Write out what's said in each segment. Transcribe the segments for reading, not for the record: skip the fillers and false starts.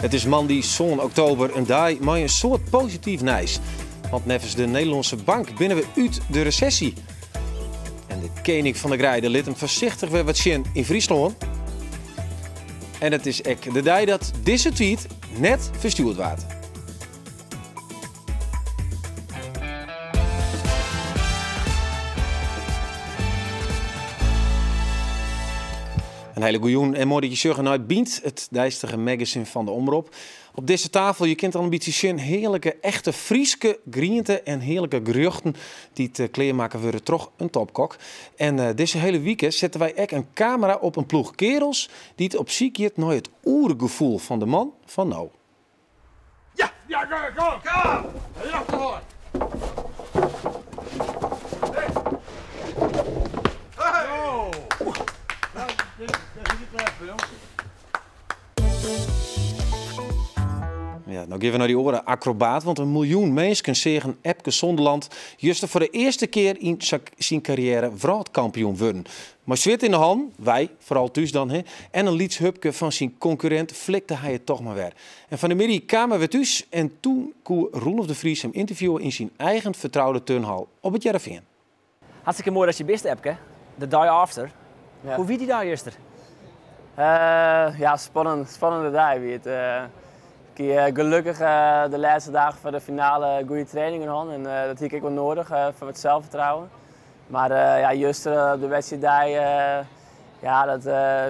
It is moandei sân oktober, in dei mei in soad posityf nijs. Want neffens de Nederlânske Bank binne we út de resessy. En de kening fan de greide lit him foarsichtich wer wat sjen yn Fryslân. En it is ek de dei dat dizze tweet net ferstjoerd waard. In hiele goeie jûn en moai dat je sjogge nei Bynt, it deistige magazine fan de Omrop. Op dizze tafel, je kint al in bytsje sjen, hearlike echte Fryske griente en hearlike gerjochten dy't eh, klearmakke wurde troch in topkok. En eh, dizze hiele wike sette wy ek in kamera op in ploech kearels dy't op syk giet nei it oergefoel fan de man fan no. Ja, ja, kom, kom, kom! Rjochterhân. Hey. Hey. Oh. Dit is niet erg, jong. Ja, no gean we nei dy oare akrobaat, want in miljoen minsken seagen Epke Zonderland juster foar de earste kear yn syn karriêre wrâldkampioen wurden. Mei swit yn de hannen, wy, foaral thús dan, he, en in lyts hupke fan syn konkurrint flikte hy it toch mar wer. En fan 'e middei kaam er wer thús en toen koe Roelof de Vries him ynterviewe yn syn eigen fertroude turnhal op It Hearrenfean. Hartstikke moai dat je bist, Epke. De dei after. Ja. Hoe wie dy dei juster? Ja, spannend, spannende dei wie it. Ik hie gelokkich de lêste dagen foar de finale goede trainingen hân en dat hie ik ek wol nedich foar wat zelfvertrouwen. Mar ja, juster op de wedstriiddei, ja, dat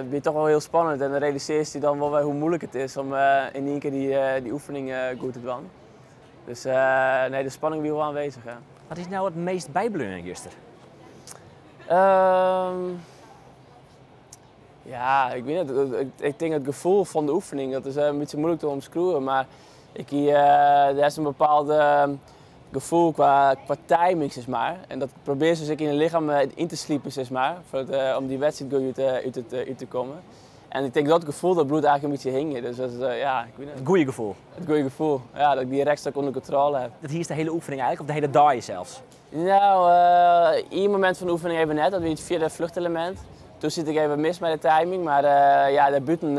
wie toch wol hiel spannend en dan realisearrest dy dan wol wer hoe muoilik it is om yn ien kear dy oefening goed te dwaan. Dus nee, de spanning wie wol aanwezig. Ja. Wat is no it meast bybleaun juster? Ja, ik wit net. Ik tink it gefoel fan de oefening, dat is in bytsje muoilik te omskriuwen, mar ik hie, der is in bepaald gefoel kwa timing, sis mar. En dat probearje se ek yn it lichem yn te slipen, sis mar, foar it, om dy wedstriid goed út te kommen. En ik tink dat gefoel, dat bliuwt eigentlik in bytsje hingjen. Dus dat is, ja, ik wit net. It goede gefoel. It goede gefoel, ja, dat ik dy rekstok ûnder kontrôle ha. Dat hiest de hiele oefening eigentlik, of de hiele dei sels? Nou, ien momint fan de oefening even net, dat wie it fjirde fluchtelemint. Toen siet ik even mis mei de timing, mar ja, dêrbûten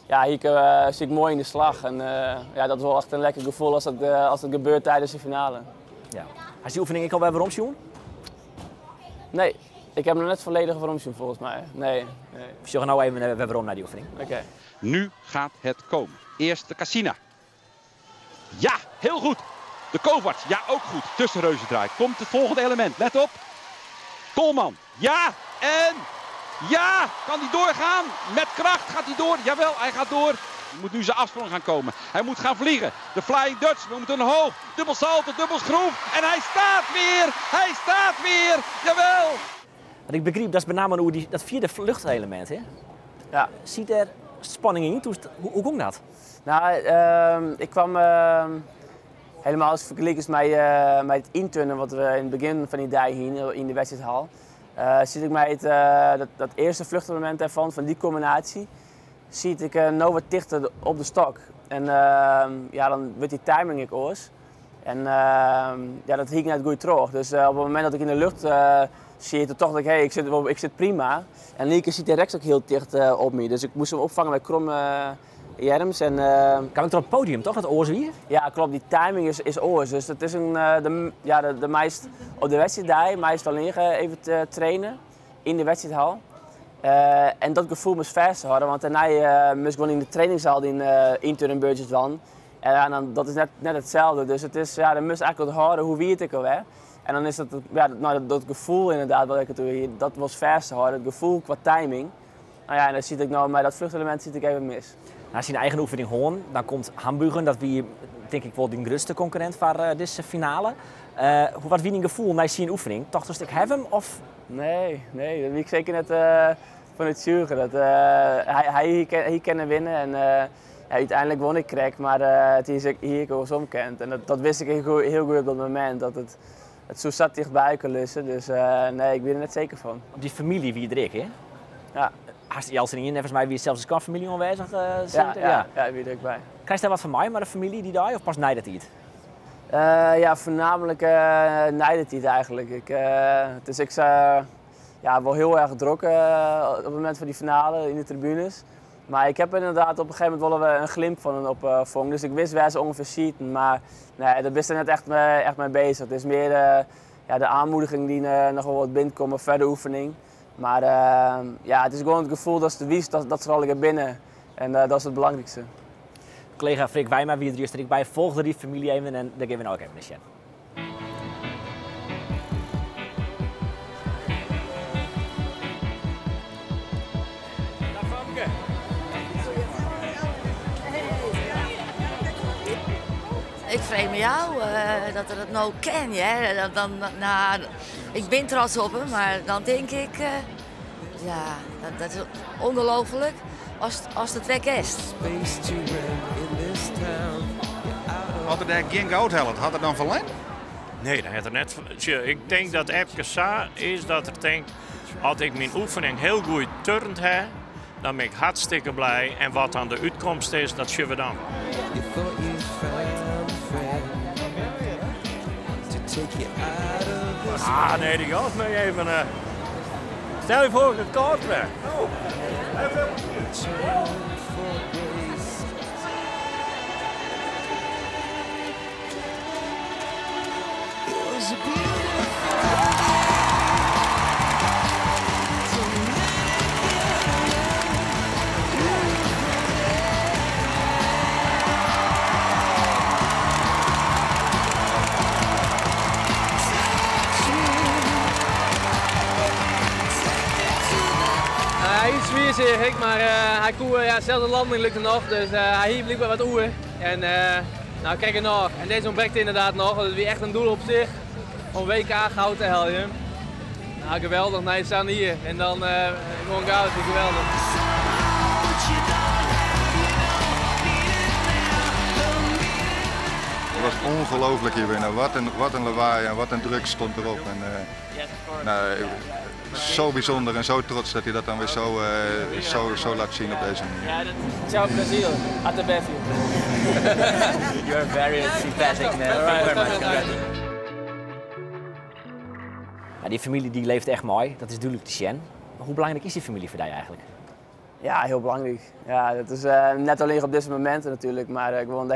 ja, hie ik, siet ik moai yn de slach. En ja, dat is wol echt in lekker gefoel as dat gebeurt tidens de finale. Ja. Hast dy oefening ek al wer werom sjoen? Nee, ik ha him noch net folledich werom sjoen folgens my. Nee, nee. We sjogge no even wer werom nei dy oefening. Oké. Nu gaat het komen. Eerst de Cassina. Ja, heel goed. De Kovacs, ja ook goed. Tussen reuzendraai komt het volgende element. Let op. Kolman, ja en ja, kan hij doorgaan? Met kracht gaat hij door. Jawel, hij gaat door. Hij moet nu zijn afsprong gaan komen. Hij moet gaan vliegen. De Flying Dutch, we moeten hoog. Dubbel salto, dubbel schroef. En hij staat weer. Hij staat weer. Jawel. Want ik begryp, dat is benammen oer dy, dat fjirde fluchtelemint, hè? Ja. Siet der spanning yn? Hoe gong dat? Nou, ik kwam helemaal as fergelikest mei it ynturnen wat we yn it begjin fan dy dei hiene yn de wedstriidhal. Siet ik mei dat earste fluchtelemint dêrfan, fan dy kombinaasje, siet ik no wat tichter op de stok. En ja, dan wurdt dy timing ek oars. En ja, dat hie ik net goed troch. Dus op it momint dat ik yn de lucht siet, toen tocht ik, hey, ik sit prima. En in ien kear siet dy rekstok hiel ticht op my. Dus ik moast him opfange mei kromme earms. En, Kaam ek troch it podium, toch, dat oars wie? Ja, klopt. Dy timing is oars. Dus it is in, de, ja, de, de meist op de wedstriiddei meist allinnich even te trainen yn de wedstriidhal. En dat gefoel moast fêsthâlde, want dêrnei moast gewoan yn de trainingshal dyn ynturnbeurtjes dwaan. En ja, dan, dat is net itselde. Dus it is, ja, dan moast eigentlik ûnthâlde hoe wie it ek alwer. En dan is dat, ja, nou, dat gefoel inderdaad wat ik it oer hie, dat was fêsthâlde, it gefoel kwa timing. Nou ja, en dan siet ik no mei dat fluchtelemint siet ik even mis. Nei syn eigen oefening hân, dan komt Hambüchen, dat wie tink ik wol dyn grutste konkurrint foar dizze finale. Wat wie dyn gefoel nei syn oefening? Tochtest ik haw him of? Nee, nee, dat wie ik seker net fan oertsjûge. Dat hy hie kinne winne en ja, úteinlik wûn ik krekt, mar it hie ek oarsom kind. En dat wist ik hiel goed op dat momint, dat it soe sa tichtby elkoar lizze. Dus nee, ik wie der net seker fan. Op dy famylje wie der ek, hè? Ja. Hast eltsenien, neffens my wie sels de skoanfamylje oanwêzich, Ja, ja. ja, ja, wie der ek by. Krijst dêr wat fan mei, mei de famylje dy dei, of pas nei de tiid? Ja, foarnaamlik nei de tiid eigentlik. It is ek sa, ja, wol hiel erch drok op it momint fan dy finale yn de tribunes. Maar ik heb inderdaad op een gegeven moment wel een glimp van hen opgevangen. Dus ik wist waar ze ongeveer zitten. Maar nee, daar ben ik net echt mee bezig. Het is meer ja, de aanmoediging die nog wel wat binnenkomt, verder oefening. Maar ja, het is gewoon het gevoel dat ze wist dat ze al binnen. En dat is het belangrijkste. Collega Freek Wijma, wie er eerst bij, volgde die familie even en daar geven we nou ook even een sjen. Dag Famke. Ik vrees me jou dat er het nou ken, hè. Dan, nou, ik ben trots op hem, maar dan denk ik, ja, dat is ongelooflijk als het weg is. Had er daar geen goud had, had er dan verlengd? Nee, dat had er net. Ik denk dat Epke Sa is dat er denkt, als ik mijn oefening heel goed turnt heb, dan ben ik hartstikke blij. En wat dan de uitkomst is, dat zien we dan. Ah, nee, die gaat me even. Stel je voor, het kaart weg. Oh. Hij is zwier, zeg ik, maar hij kon, ja, zelfs de landing lukte nog, dus hij hield blijkbaar wat oer. En nou, kijk er nog. En deze ontbreekt inderdaad nog, want het is echt een doel op zich om WK goud te halen. Nou, geweldig, nee, ze staan hier en dan gewoon goud, geweldig. Het was ongelooflijk hier binnen. Wat een lawaai en wat een druk stond erop. En, nou, zo bijzonder en zo trots dat hij dat dan weer zo laat zien op deze manier. Ciao Brazil, até breve. You're very sympathetic, man. Thank you very much. Ja, die familie die leeft echt mooi, dat is duidelijk te zien. Maar hoe belangrijk is die familie voor jou eigenlijk? Ja, heel belangrijk. Ja, dat is net alleen op deze momenten natuurlijk, maar gewoon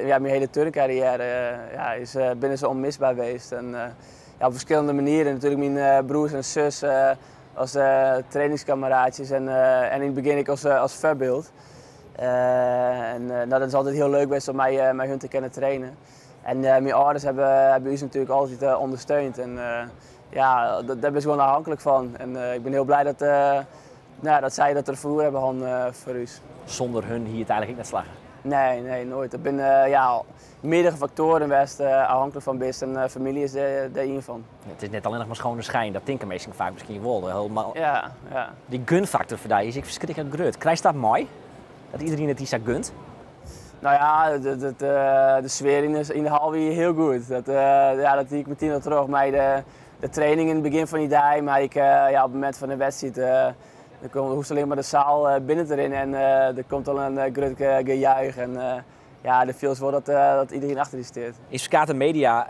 ja, mijn hele turncarrière ja, is binnen zo onmisbaar geweest. En, ja, op verschillende manieren. Natuurlijk mijn broers en zus als trainingskameraadjes en in het begin ik als voorbeeld. En nou, dat is altijd heel leuk geweest om mij hun te kunnen trainen. En mijn ouders hebben u natuurlijk altijd ondersteund. En ja, daar ben ik gewoon afhankelijk van. En ik ben heel blij dat, nou, dat zij dat ervoor hebben gehad voor u. Zonder hun hier het eigenlijk niet slagen? Nee, nee, nooit. Er zijn ja, meerdere factoren geweest afhankelijk van best en familie is daar een van. Het is net alleen nog maar schone schijn, dat denken mensen vaak misschien wel. Helemaal. Ja, ja. Die gunfactor voor die is ik verschrikkelijk groot. Krijg je dat mooi? Dat iedereen het hier zo gunt? Nou ja, de sfeer in de hal weer heel goed. Dat, ja, dat zie ik meteen al terug. Maar de training in het begin van die dag, maar ik, ja, op het moment van de wedstrijd, dan hoeft alleen maar de zaal binnen te rennen en er komt al een groot gejuich. En ja, de viel is wel dat iedereen achter die staat. In Skate Media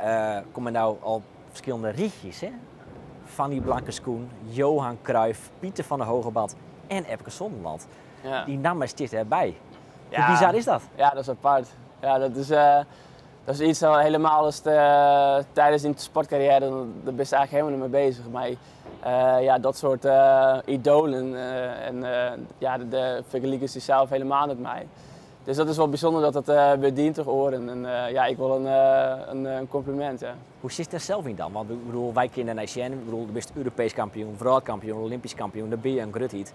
komen nou al verschillende rietjes, hè? Fanny Blankers-Koen, Johan Cruijff, Pieter van der Hoogenband en Epke Zonderland. Ja. Die namen zitten erbij. Ja. Hoe bizar is dat? Ja, dat is apart. Ja, dat is iets al helemaal als tijdens die sportcarrière, daar ben je eigenlijk helemaal niet mee bezig. Maar ja, dat soort idolen en ja, de vergelijken ze zelf helemaal met mij. Dus dat is wel bijzonder dat dat weer dient toch oren. En ja, ik wil een compliment. Ja. Hoe zit dat zelf in dan? Want ik bedoel, wij kennen Nijsjen, ik bedoel, de beste Europees kampioen, wereldkampioen, Olympisch kampioen, daar ben je een gruthiet.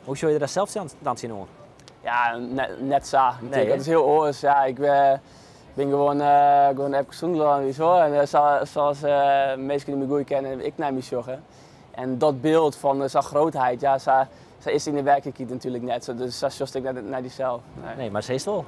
Hoe zou je daar zelf dan zien hoor? Ja, net zo. Nee, dat is heel oors. Ja, ik ben gewoon Epke Zonderland zo. En zoals de meesten die me goed kennen, ik naar me zorgen. En dat beeld van zijn grootheid, ja, ze is in de werkelijkheid natuurlijk net zo. Dus zo zocht ik naar die zelf. Nee. Nee, maar ze is het wel.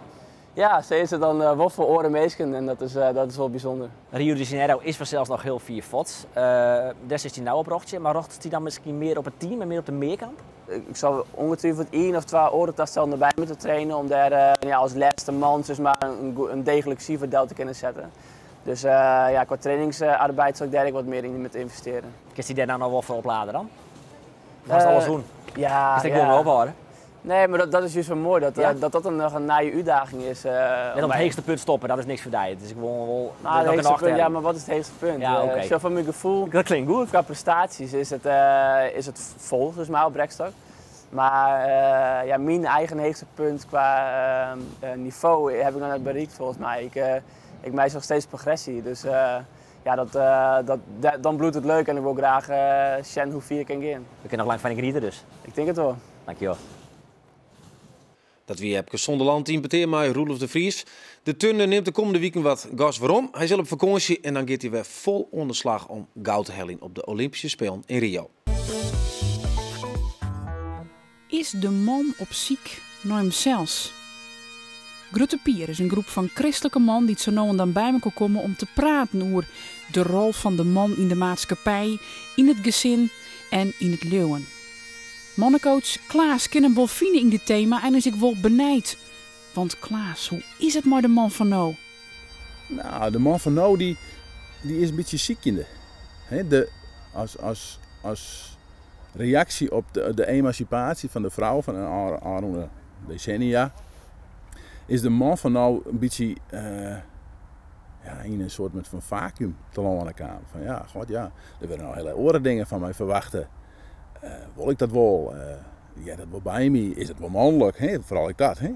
Ja, ze is het dan wel voor oren meesken en dat is wel bijzonder. Rio de Janeiro is vanzelfs nog heel vier vots. Daar is hij nou op rochtje, maar rocht hij dan misschien meer op het team en meer op de meerkamp? Ik zal ongetwijfeld 1 of 2 oren erbij moeten trainen om daar ja, als laatste man dus maar een degelijk cijferdel te kunnen zetten. Dus ja, qua trainingsarbeid zal ik daar ook wat meer in moeten investeren. Kun je daar nou nog wel voor opladen dan? Hast alles wûn. Ja. Is it ek wol ophâlde? Nee, mar dat is just wel moai, dat dat, dat dan noch in nije útdaging is. Net op it heechste punt stoppe, dat is niks foar dy. It is gewoan wol. Nou, het heechste punt, ja, mar wat is it heechste punt? Ja, oké. Zo van mijn gevoel. Dat klinkt goed. Qua prestaties is het vol, volgens mij, op rekstok. Maar ja, mijn eigen heechste punt qua niveau heb ik nog net bereikt, volgens mij. Ik mis nog steeds progressie, dus ja, dan bloedt het leuk en ik wil graag zien hoe ver ik kan gaan. We kunnen nog lang van genieten dus. Ik denk het wel. Dankjewel. Dat wie Epke Zonderland in petear mei Roelof de Vries. De turner nimt de komende wiken wat gas werom. Hy sil op fakânsje en dan giet hy wer fol oan de slach om goud te heljen op de Olympische Spelen yn Rio. Is de man op syk nei himsels? Grutte Pier is in groep fan kristlike mannen dy't sa no en dan by mekoar komme om te praten oer de rol fan de man yn de maatskippij, yn it gesin en yn it leauwen. Mannecoach Klaas kin him wol fine yn dit tema en is ek wol benijd. Want Klaas, hoe is it mei de man fan no? Nou, de man fan no dy, dy is in bytsje sykjende. Hè, as reaksje op de emansipaasje fan de frou fan de ôfrûne desennia, is de man fan no in bytsje ja, yn in soart fan fakuum telâne kaam. Fan ja, god ja, der wurde no hiele oare dingen fan my ferwachte. Wol ik dat wol? Heart dat wol by my? Is it wol manlik? Hè? Foaral ek dat. Hè?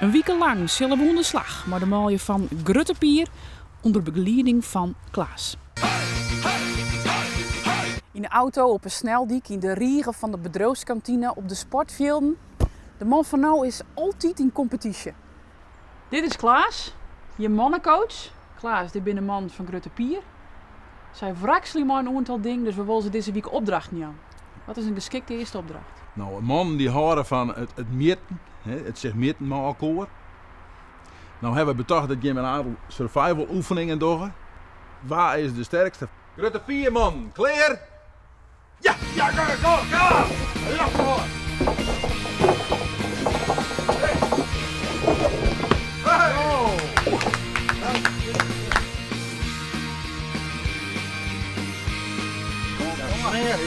In wike lang sille we oan de slach mei de manlju fan Grutte Pier ûnder begelieding fan Klaas. Yn de auto, op 'e sneldyk, yn de rige fan de bedriuwskantine, op de sportfjilden. De man fan no is altyd yn kompetysje. Dit is Klaas, je mannecoach. Klaas, dit binne de mannen fan Grutte Pier. Sy wrakselje mei in oantal dingen, dus we wolle se dizze wike opdrachten jaan. Wat is in geskikte earste opdracht? Nou, mannen dy hâlde fan it mjitten, hè, it sich mjitten mei elkoar. Nou hawwe we betocht dat jim in oantal survival oefeningen dogge. Wa is de sterkste? Grutte Pier mannen, klear? Ja! Ja, go, go, go! Ja,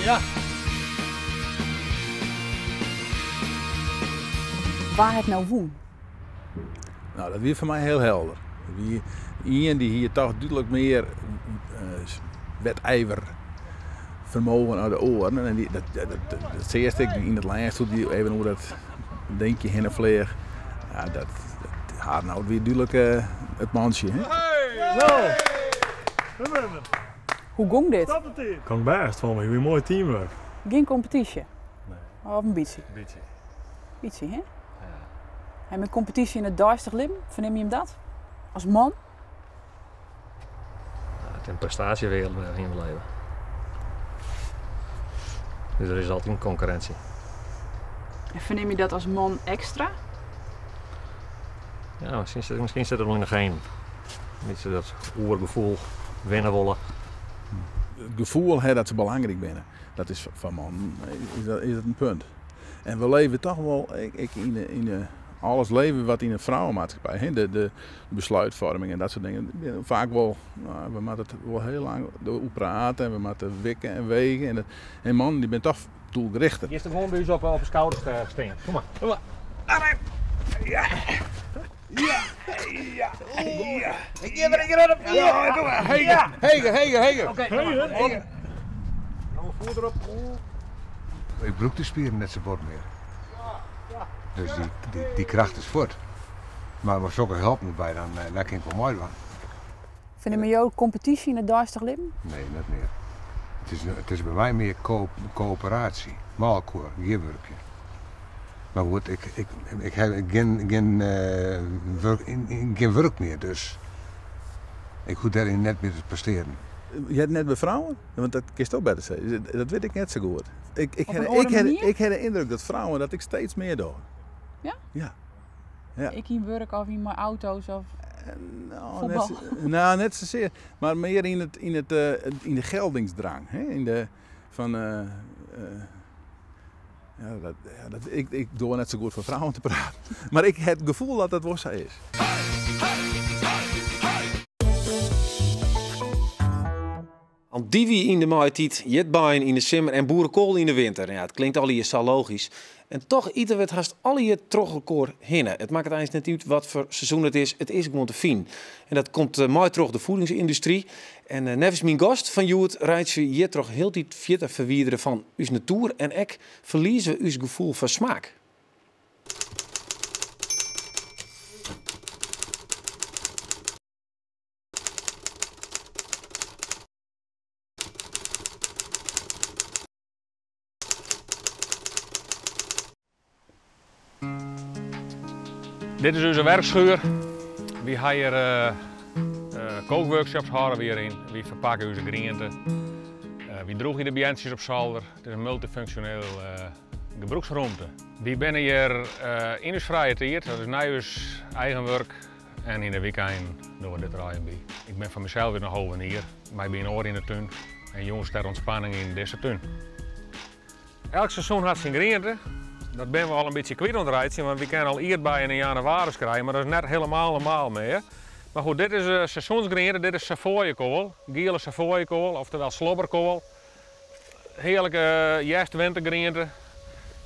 Ja. Wa hat no wûn? Nou, dat wie foar my hiel helder. Der wie ien dy hie toch dúdlik mear wedijver fermogen as de oaren. En dat seachst ek yn it lêst hoe't dy even oer dat dinkje hinne fleach. Ja, dat Arnoud wie dúdlik it mantsje. Hè? Hoe gong dit? Gong bêst foar my, wie moai teamwork. Gjin kompetysje? Nee. Of in bytsje? Bytsje. Bytsje, hè? En mei kompetysje yn it deistich libben, fernimme je him dat? As man? Ja, it is in prestaasjewereld wêryn we leve. Dus der is altyd in konkurrinsje. En fernimme je dat as man ekstra? Ja, miskien sit it wol yn de genen. In bytsje dat oergefoel, winne wolle. It gefoel ha dat se belangryk binne, dat is foar mannen is dat in punt. En we leve toch wol ek yn de, alles leve wat yn in frouwemaatskippij, hè, de besluitvorming en dat soart dingen, faak wol, nou, we moatte it wol hiel lang oer prate en we moatte wikke en wege. En mannen dy binne toch doelgerichter. Giest gewoan by ús op de skouders stean. Kom mar. Kom mar. Ja. Ja. Ja. Ja. Ik geef er een keer op. Ja, kom maar. Hege, hege, hege, hege. Oké, Hege. Nou, voer erop. Ik brûk de spieren net sa bot mear. Dus dy kracht is fuort. Mar mei sokke help derby, dan kin ik wol meidwaan. Fernimme jo kompetysje yn it deistich libben? Nee, net mear. It is by my mear koöperaasje, mei elkoar, gearwurkje. Mar goed, ik ha gjin wurk mear, dus ik hoech dêryn net mear te prestearjen. Heart it net by frouwen? Want dat kinst ook better sizze. Dat wit ik net sa goed. Op in oare manier? Ik ha de yndruk dat frouwen dat ek steeds mear dogge. Ja? Ja. Ja. Ek yn wurk of yn mei auto's of Nou, fuotbal? Nou, net sasear. Mar mear yn de geldingsdrang. Hè? Yn de, fan, ja, dat, ja, dat, ik doar net sa goed foar frouwen te praten. Mar ik ha it gefoel dat dat wol sa is. Andivy yn de maitiid, ierdbeien yn de simmer en boerekoal yn de winter. Ja, it klinkt allegear sa logysk. En toch ite we it hast allegear troch elkoar hinne. It makket eins net út wat foar seizoen it is, it is gewoan te finen. En dat komt eh, mei troch de voedingsyndustry. En eh, neffens myn gast fan hjoed reitsje we hjirtroch hieltyd fierder ferwidere fan ús natoer en ek ferlieze we ús gefoel foar smaak. Dit is ús werkschuur. Wy ha hjir uh, kookworkshops hâlde we hjir yn. Wy ferpakke ús griente. Wy drûgje de beantsjes op solder. It is in multifunksjoneel gebrûksromte. Wy binne hjir yn ús frije tiid, dat is nei ús eigen wurk. En yn de wykeinen dogge we dit der allegear by. Ik bin foar mysels wer in hovenier, mei by in oar yn de tún en jûns ter ûntspanning yn dizze tún. Elk seizoen hat syn griente. Dat binne we al in bytsje kwyt oan it reitsjen, want wy kinne al ierdbeien yn jannewaris krije, mar dat is net helemaal normaal mear. Mar goed, dit is seizoensgriente, dit is savoyekoal, giele savoyekoal, oftewel slobberkoal. Hearlike hjerst-wintergriente.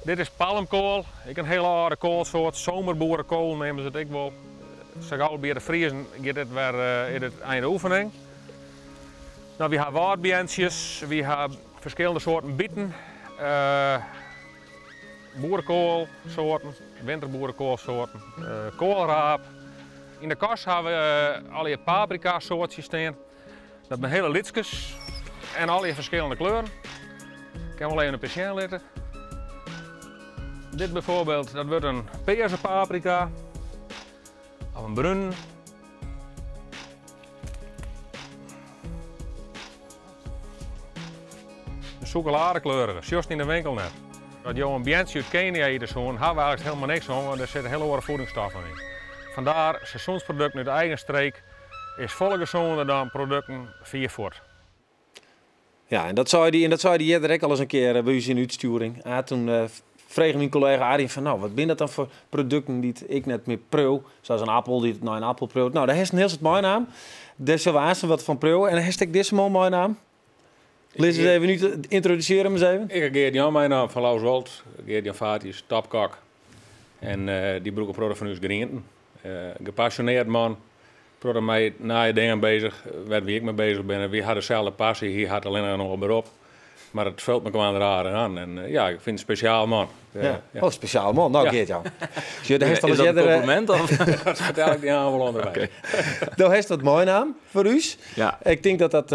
Dit is palmkoal, ek in hiele âlde koalsoart, zomerboerenkool neame se it ek wol. Sa gau by de Friezen giet dit wer is dit einde oefening. No, wy ha wâldbeantsjes, wy ha ferskillende soarten biten, boerekoalsoarten, winterboerekoalsoarten, koalraap. Yn de kas ha we allegear paprika-soartsjes stean. Dat binne hiele lytskes en allegear ferskillende kleuren. Ik kin wol even in pear sjen litte. Dit bijvoorbeeld, dat wurdt in pearse paprika of in brune. In sûkeladekleurige, sjochst yn de winkel net. As jo in beantsje út Kenia ite soenen, ha we eigentlik helemaal niks oan, want der sitte hiele oare voedingsstoffen yn. Vandaar seizoensproducten út eigen streek is folle gesûner dan produkten fier fuort. Ja, en dat sei dy, en dat sei dy earder ek al ris in kear eh, by ús yn de útstjoering. Ah, toen eh, frege myn kollega Arjen fan, no, wat binne dat dan foar produkten dy't ik net mear priuw? Sa as in appel dy't nei in appel priuwt. No, dêr hast in hiel soad meinaam. Dêr sille we aanst wat fan priuwe. En hast ek dizze man meinaam? Lis ris even út, yntrodusearje him ris even. Ik ha Geert Jan meinaam fan Lauswolt. Geert Jan Vaartjes, topkok. En eh, dy brûkt in protte fan ús grienten. Gepassioneerd man, protte mei nije dingen bezich, wêr't wy ek mei bezich binne. Wy ha deselde passy, hy hat allinnich in oar berop. Mar it fult mekoar der aardich oan. En ja, ik fyn it in spesjaal man. Ja. Oh, spesjaal man. No, Geert Jan. Is dat in kompliment? Of? Dat fertel ik dy aanst wol ûnderweis. Do hast wat meinaam foar ús. Ja. Ik tink dat dat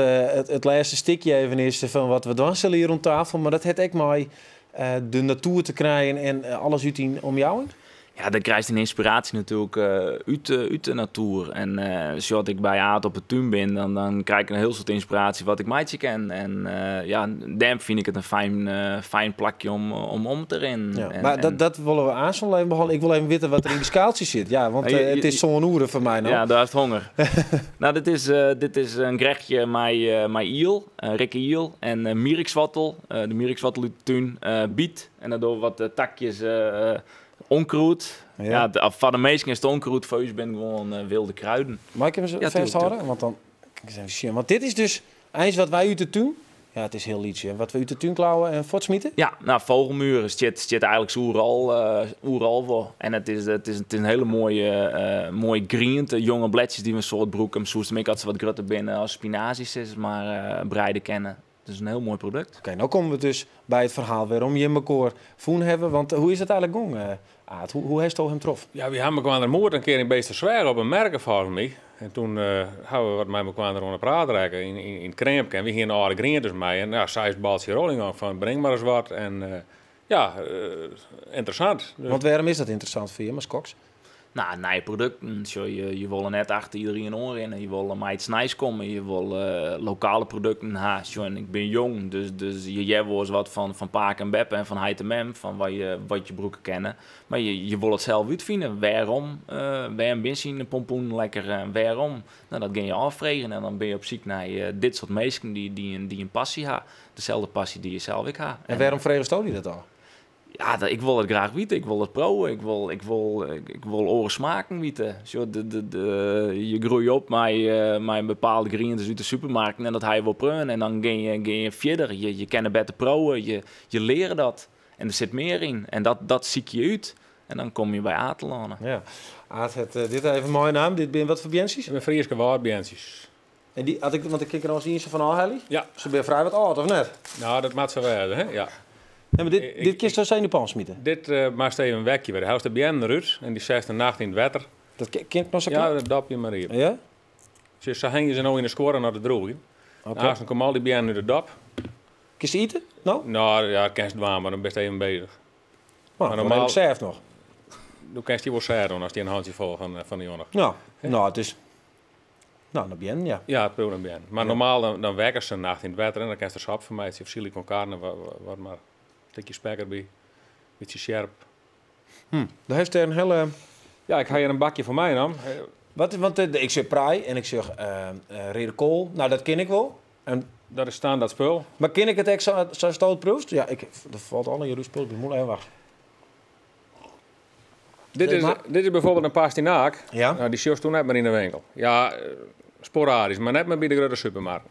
it lêste stikje even is fan wat we dwaan sille hjir oan tafel. Mar dat hat ek mei de natoer te krijen en alles út dyn omjouwing? Ja, dan krijst in ynspiraasje natuerlik út de natoer. En uh, as ik by Aad op 'e tún bin, dan krij ik in hiel soad ynspiraasje wat ik meitsje kin. En ja, dêr fyn ik it in fijn plakje om te rinnen. Ja, mar dat wolle we aanst wol even behannelje. Ik wol even witte wat der yn de skaaltsjes sit. Ja, want it is sân oere foar my no. Ja, do hast honger. No, dit is in gerechtje mei iel, rikke iel en mierikswortel. De mierikswortel út de tún, byt en dan dogge we wat takjes Onkruid. Ja. Ja, foar de minsken is it onkruid, foar ús binne it gewoan eh, wilde kruiden. Mei ik him ris Ja, tuurlijk, fêsthâlde? Want dan kin ik ris even sjen. Want dit is dus eins wat wy út de tún... Ja, it is hiel lyts, hè. Wat we út de tún klauwe en fuortsmite? Ja, no, vogelmuur stiet eigentlik oeral wol. En it is in hiele moaie griente. Jonge bledsjes dy't we in soad brûke. Soest him ek as se wat grutter binne as spinazie sis mar bereide kinne. Het is in hiel moai produkt. Oké, no komme we dus by it ferhaal wêrom jim mekoar fûn hawwe. Want hoe is dat eigentlik gong, Aad? Hoe hasto him troffen? Ja, wy ha mekoar moete in kear yn Beetsterzwaag op in merke folgens my. En toen ha we wat mei mekoar oan 'e praat rekke yn it kreamke. En wy hiene âlde grientes mei. En ja, sa is it baltsje rolling gong fan bring mar ris wat. En ja, ynteressant. Want wêrom is dat ynteressant foar jim as koks? No, nije produkten. Sjoch, je wolle net achter iderien oanrinne. Je wolle mei iets nijs komme. Je wolle lokale produkten ha. Sjoch, en ik bin jong, dus je hearre wolris wat fan pake en beppe en fan heit en mem, fan wat je brûke kinne. Mar je wolle it sels útfine. Wêrom binne syn pompoenen lekker en wêrom? No, dat gean je ôffreegjen en dan binne je op syk nei dit soart minsken dy't in passy ha. Deselde passy dy't je sels ek ha. En wêrom fregesto dy dat ôf? Ja, ik wol it graach witte. Ik wol it proeven. Ik wol oare smaken witte. Zo, je groeit op met bepaalde grientes uit de supermarkt en dat ha je wol preaun. En dan gean je fierder. Je kinne better proeven. Je leert dat. En der sit mear yn. En dat sykje je út. En dan komme je by Aad telâne. Ja. Aad, dit even moai naam. Dit binne wat foar beantsjes? Dit Fryske wâldbeantsjes. En dy, as ik, want ik kin der al eens fan ôfhelje. Ja. Se binne frij wat âld, of net? Nou, dat moat sa wêze, hè? Ja. Nee, mar dit kinst sa yn de pan smite? Dit moatst even wekje wurde. Hellest de beannen derút en dy setst in nacht yn it wetter. Dat kin ik noch sa Ja, dat dop je mar iepen. Ja? Sjoch, sa hingje se no yn de skuorre noch te droegjen. Oké. Aanst komme al dy beannen út de dop. Kinst se ite, no? Nou, ja, kinst dwaan, mar dan bist even beuzich. Maar normaal sêft noch. Do kinst dy wol sêft oan ast dy in hantsje fol fan de jonge. Ja, nou, it is. Nou, nei beannen, ja. Ja, it bliuwt nei beannen. Mar normaal dan wekkest se in nacht yn it wetter en dan kinst der sop fan meitsje of chili con carne, wat mar. Stikje spek derby, bytsje sjerp. Daar heeft er een hele. Ja, ik ha hjir in bakje foar my dan. Wat, want ik sjoch prei en ik sjoch reade koal. Nou, dat kin ik wol. En Dat is standaard spul. Mar kin ik it ek sa stoot proefst? Ja, der falt al in spul by mûle. Even wacht. Dit is bijvoorbeeld een pastinaak. Ja. Nou, dy sjochst toen net mear yn de winkel. Ja, sporadysk, mar net mear by de grutte supermarkten.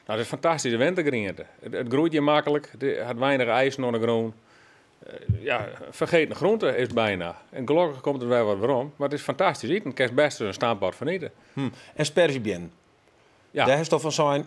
Nou, dat is fantastyske wintergriente. It groeit hjir maklik, it hat weinich eisen oan de grûn. Ja, fergeten groente is it byna. En gelokkich komt it wer wat werom. Mar it is fantastysk iten. Kinst bêst in stamppot fan ite. En sperzibeannen? Ja. Dêr hast al fan sein.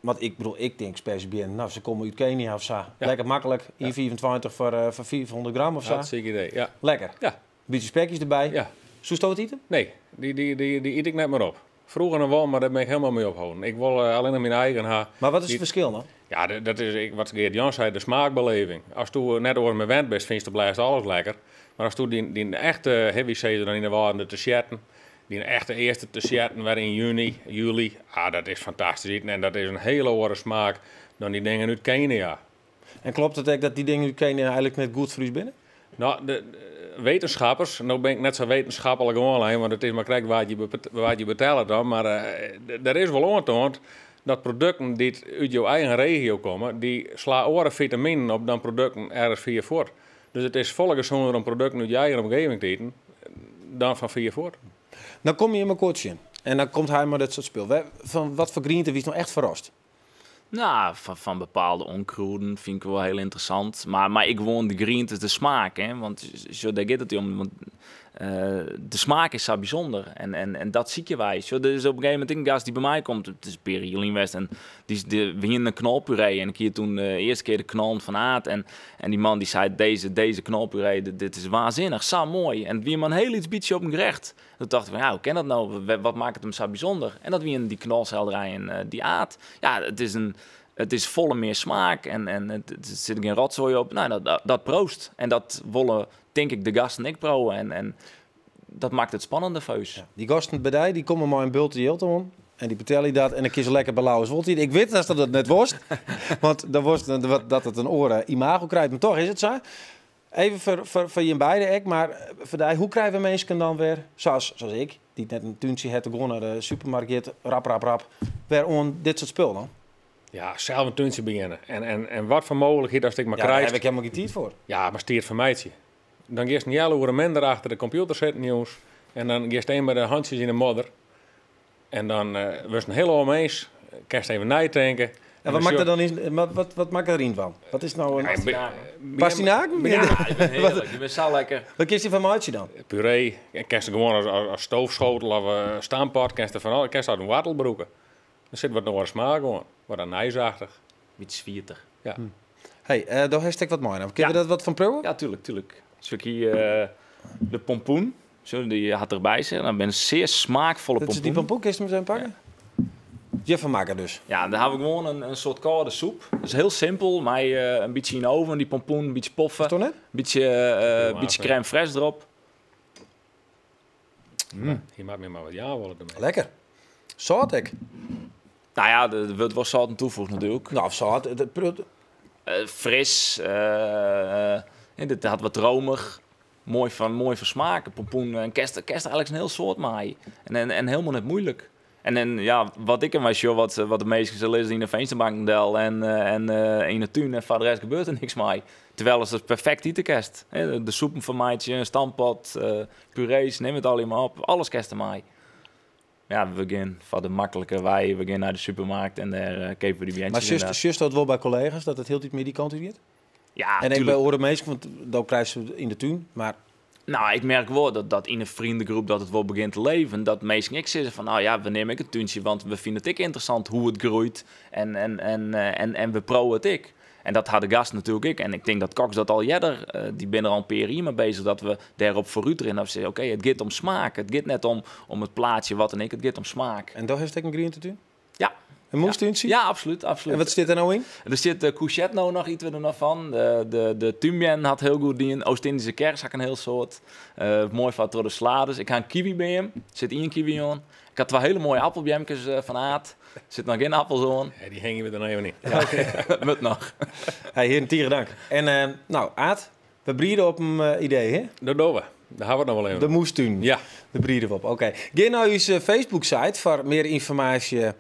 Want ik bedoel, ik tink sperzibeannen, nou, se komme út Kenia of sa. Ja. Lekker maklik, 1,25 foar 500 gram of sa. Hartstikke idee, ja. Lekker. Ja. Bytsje spekjes derby. Ja. Soest dat ite? Nee, dy yt ik net mear op. Froeger noch wol, mar dêr bin ik hielendal mei opholden. Ik wol allinnich myn eigen ha. Mar wat is it ferskil dan? Ja, dat is wat Geert Jan sei, de smaakbeleving. Asto net oars mear wend bist, fynst op lêst alles lekker. Mar asto dyn echte, hè, wy sizze dan yn de Wâlden de tersjetten, dyn echte earste tersjetten wer yn juny, july, ah, dat is fantastysk iten en dat is in hiele oare smaak dan dy dingen út Kenia. En kloppet it ek dat dy dingen út Kenia eigenlik net goed foar ús binne? Nou, de wetenschappers, no bin ik net sa wetenschappelijk oanlein, want it is mar krekt wa't je betelle dan, mar der is wol oantoand dat produkten dy't út jo eigen regio komme, dy slaan oare fitaminen op dan produkten ergens fier fuort. Dus it is folle gesûner om produkten út je eigen omgeving te iten dan fan fier fuort. Dan komme je mekoar tsjin en dan komt hy mei dat soart spul. Fan wat foar griente wiest no echt ferrast? Nou, fan bepaalde ûnkrûden fyn ik wol hiel ynteressant. Mar ek gewoan de grientes, de smaak. Hè? Want sa, dêr giet it om. Want de smaak is sa bysûnder. En dat sykje wy. Sa, der is op in gegeven momint in gast dy't by my komt. It is in pear jier lyn west. En dy, de, we hiene in knolpuree. En ik hie doe de earste kear de knollen fan Aad. En dy man dy sei, dizze knolpuree, dit is waansinnich, sa moai. En it wie mar in hiel lyts bytsje op in gerecht. Doe tocht ik fan, ja, hoe kin dat no? Wat makket him sa bysûnder? En dat wiene dy knolselderijen dy Aad. Ja, it is folle mear smaak en it sit gjin rotsoai op. Nou, dat proefst. En dat wolle, tink ik, de gasten ek proeven. En dat makket it spannender foar ús. Ja, dy gasten by dy, dy komme mei in bulte jild oan. En dy betelje dat en dan kinne se lekker by Louwes Wold ite. Ik wit dat dat net wolst, want dan wolst dat it in oare imago krijt. Mar dochs is it sa. Even foar jim beide ek, mar foar dy, hoe krije we minsken dan wer, sa as ik, dy't net in túntsje hat, gewoan nei de supermerk giet, rap, rap, rap, wer oan dit soart spul dan? Ja, sels in túntsje begjinne. En wat foar mooglikheid ast ek mar Ja, dêr krijst. ha ik hielendal gjin tiid foar. Ja, mar tiid fermeitsje. Dan giest in healoere minder achter de kompjûter sitten, jonges. En dan giest even mei de hantsjes yn de modder. En dan wurdst in hiel oar mins. Kinst even neitinke. En wat makket der dan yn, wat makket deryn fan? Wat is no in Ja, Pastinaken? Ja, dy binne hearlik. Dy binne sa lekker. Wat kinst derfan meitsje dan? Puree. En kinst der gewoan as stoofschotel of stamppot, kinst der fan al, kinst as in woartel brûke. Der sit wat oare smaak oan. Wat anijsachtich. Bytsje swieter. Ja. Hey, dêr hast ek wat meinaam. Kinne we Ja. dat wat fan proeven? Ja, tuurlijk, tuurlijk. Sjoch hjir, de pompoen. Zo, dy hat derby sitten. Dat binne sear smaakfolle Dat is dy pompoen. pompoen, kinst him sa pakke? Ja. Hjir fan makke dus. Ja, dan ha we gewoan in soart kâlde soep. Dat is hiel simpel, mei in bytsje yn de oven, dy pompoen, in bytsje poffe. Is dat net? Doe Bytsje maar. crème fraîche derop. Hy moat my mar wat jaan wolle dermei. Lekker. Sâlt ek? Nou ja, der wurdt wol sâlt oan toevoegd natuerlik. Nou, of sâlt, it prut. Fris, en dit hat wat romich. Moai fan smaak. Pompoen en kerst eigenlik in hiel soad mei. En hielendal net muoilik. En ja, wat ik dermei sjoch, wat de minsken sa lizze yn de finsterbank del en yn de tún en foar de rest gebeurt der niks mei. Terwijl is it perfekt ite kinst. De soepen fan meitsje, in stamppot, purees, nim it allegear mar op. Alles kinst dermei. Ja, we gean foar de maklike wei. We gean nei de supermarkt en dêr keapje we dy beantsjes. Mar sjochst dat wol by kollega's, dat it hieltyd mear dy kant út giet? Ja, En ek by oare minsken, want do krijst se yn de tún, mar... Nou, ik merk wol dat yn 'e freondegroep dat it wol begjint te leven. Dat minsken ek sizze fan, nou ja, we nimme ek in túntsje, want we fine it ek ynteressant hoe it groeit en we proewe it ek. En dat ha de gasten natuerlik ek. En ik tink dat koks dat al earder, dy binne der al in pear jier mei bezich, dat we dêrop foarút rinne. Dat we sizze, oké, it giet om smaak. It giet net om it plaatsje, wat dan ek, it giet om smaak. En do hast ek in grientetún? Ja. In moestúntsje? Ja, absoluut, absoluut. En wat stiet der no yn? Der sit de courgette no noch, ite we der noch fan. De túnbeannen hat hiel goed dien. Oost-Indische kers ha ik in hiel soad. Moai foar troch de salades. Ik ha in kiwibeam. Der sit ien kiwi oan. Ik ha twa hiele moaie appelbeamkes fan Aad. Der sit noch gjin appels oan. Ja, dy hingje we der noch even yn. Ja, moat noch. Hey, hearen, tige dank. En no, Aad, we briede op in idee, hè? Dat dogge we. Dêr ha we it noch wol even De moestún. Ja. Dêr briede we op. Oké. Gean nei ús Facebook-site foar mear ynformaasje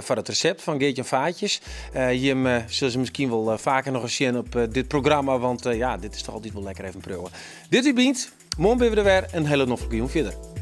foar it resept fan Geert-Jan Vaartjes. Jim sille se miskien wol faker noch ris sjen op dit programma, want ja, dit is toch altyd wol lekker even priuwe. Dit wie Bynt. Moarn binne we der wer. In hiele noflike jûn fierder.